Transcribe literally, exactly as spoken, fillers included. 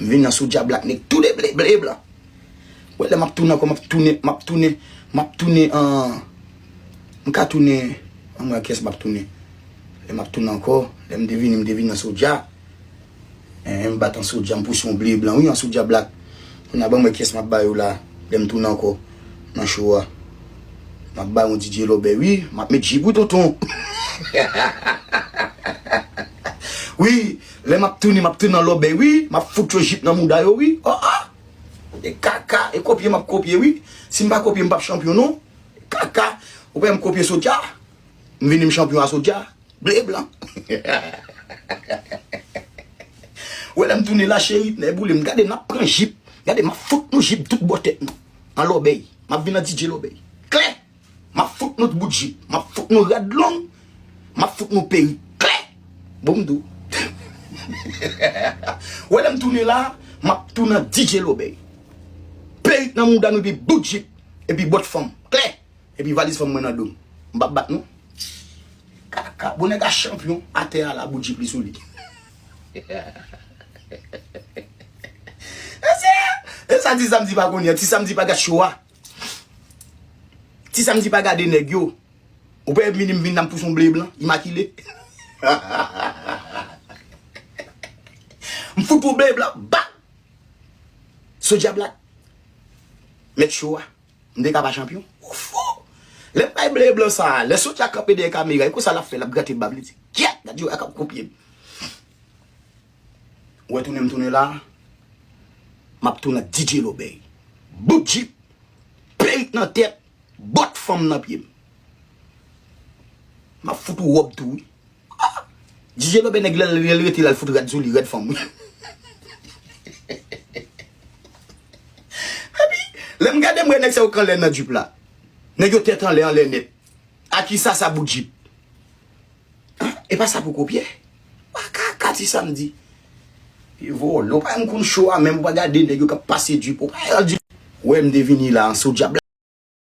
M vin nan Soulja Black, nèg tou de ble, ble blan. Wè, lè m ap tounen ankò, m ap tounen, m ap tounen, m ap tounen an, m ka tounen, an mwen kiyès m ap tounen. Lè m ap tounen ankò, lè m te vini, m te vin nan Soulja. Eh, m bat an Soulja, m pouse yon ble blan, wi, an Soulja Black. Kounye a ban mwen kiyès m ap ba yo la, lè m tounen ankò nan show a. M ap ba yon D J Lòbèy, wi, m ap met jip, wi, tonton. Wi, lè m ap tounen, m ap tounen an Lòbèy, wi, m ap fout yo jip nan mouda yo, wi. Oh, oh. E kaka, e kopye m ap kopye, wi. Si m pa kopye, m p ap chanpyon, non. Kaka, ou pa wè m kopye Soulja? M vini m chanpyon a Soulja. Ble blan. Wè, lè m tounen la, cheri, nèboule m. Gade, n ap pran jip. Gade, m ap fout nou jip tout bò tèt nou. An Lòbèy. M ap vin an D J Lòbèy. Klè! M ap fout nou bout jip. M ap fout nou rad long. M ap fout nou perik. Klè! Bon, m di w. Wè, lè m tounen la, m ap tounen an D J Lòbèy. Perik nan mouda nou, epi bout jip. Epi bòt fanm. Klè! Epi valiz fanm mwen nan do m. M p ap bat, non. Kaka, bon nèg a chanpyon, atè a la, bout jip li sou li. E sa, e sa Ti Samdi pa konnen, Ti Samdi pa gad show a. Ti Samdi pa gade nèg yo. Ou pa wè vini m vin nan m pouse yon ble blan, imakile. M fout yon ble blan, bam! Soulja Black. Mèt show a. M te ka pa chanpyon. Ou fou! Lè m bay ble blan sa, lè Soulja kanpe dèyè kamera, e konsa l ap fè, l ap grate bab, li di, kyèt, gad yo ak ap kopye m. Ou wè tounen m tounen la, m ap tounen ak D J Lòbèy. Bout jip, perik nan tèt, bòt fanm nan pye m. M ap fout ou wòb tou, wi. Ah! D J Lòbèy nèg lè l rete la, l fout rad sou li, rad fanm, wi. Epi, lè m gade, m wè nèg sa yo k anlè nan jip la. Nèg yo tèt anlè, anlè nèt. A kisa sa bout jip? E pa sa pou kopye? Kaka Ti Samdi. E vòlò, ou pa menm konn show a, menm ou pa gade nèg yo k ap pase jip, ou pa al jip. Wè m te vini la an Soulja Black.